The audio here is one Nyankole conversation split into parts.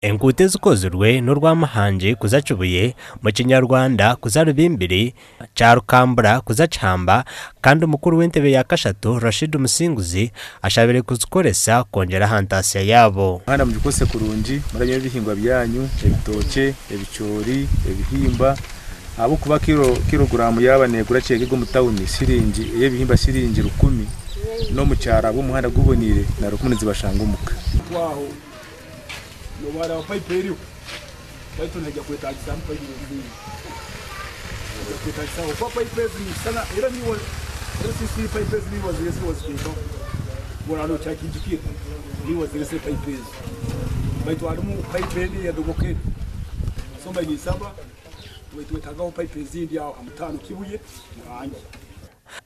Enguuto ezikozirwe n'orwa Muhangi kuza Kibuye, Mukinyarwanda kuza Rubimbiri, Kyarukambura kuza Kihamba kandi mukuru w'entebe ya kashatu Rashid Musinguzi ashabire kuzikoresa kwongyera aha ntaasya yaabo. Muhanda mugikozese kurungi murabye ebihingwa byanyu ebitookye, ebicoori, ebihimba ahabw'okuba kiroguraamu yaaba neegura kyegega omu tawuni siringi ey'ebihimba siringi 1000 n'omu kyaro ahabw'omuhanda guboniire na 1000 nizibashanga omuka.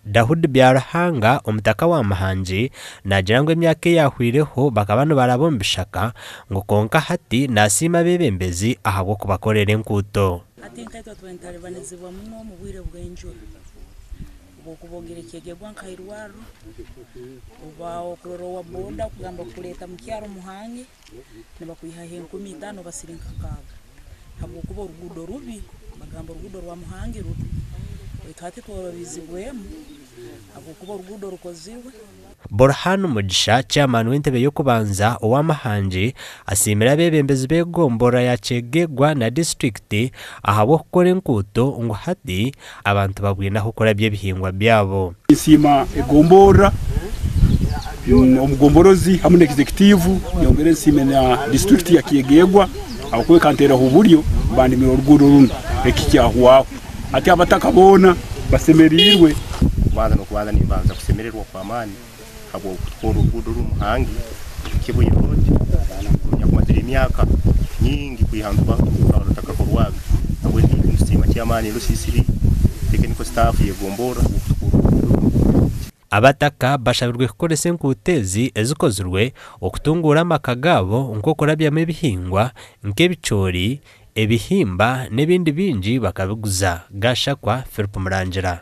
Daudi Byaruhanga omutaka wa Muhangi naagira ngu emyaka eyahweireho bakaba nibaraba omu bishaka ngu kwonka hati nasiima abeebembezi ahabw'okubakorera enguuto. Hati nkaitwe twentalibanizibwa muno omu bwire bw'enjura obwokuba ogira ekyegegwa nka irwarro oba okurora owa boda kugamba kukuleeta mu kyaro Muhangi nibakwihaho 5000 basirinka 6 habwokuba oruguudo rubi, bagamba oruguudo rwa Muhangi rubi, baitu hati tworobizibwemu habwokuba oruguudo rukozirwe. Burhan Mugisha chairman w'entebe y'okubanza owa Muhangi asiimire abeebembezi b'egombora ya Kyegegwa na disitulikiti ahabw'okukora enguuto ngu hati abantu babwine ahu kurabya ebihingwa byabo. Nsiima egombora, omugomborozi hamwe na executive, nyongere nsiime na disitulikiti ya Kyegegwa ahabw'okuba ekanteeraho oburyo bandimira oruguudo runu eki kyahwaho. Hati abataka boona basemeriirwe. Kubanza n'okubanza nimbanza kusemererwa kw'amaani habw'okutukora oruguudo oru Muhangi Kibuye Road runyakumazire emyaka nyingi kwiha rutakakorwaga. Habweki nitusiima ky'amaani LCCB technical staff y'egombora habw'okutukora oruguudo runu. Abataka bashabirwe kukoresa enguuto ezi ezikozirwe okutunguura amaka gaabo nk'okurabyamu ebihingwa nk'ebicoori, ebihimba n'ebindi bingi bakabiguza. Gashakwa Philip Murangira.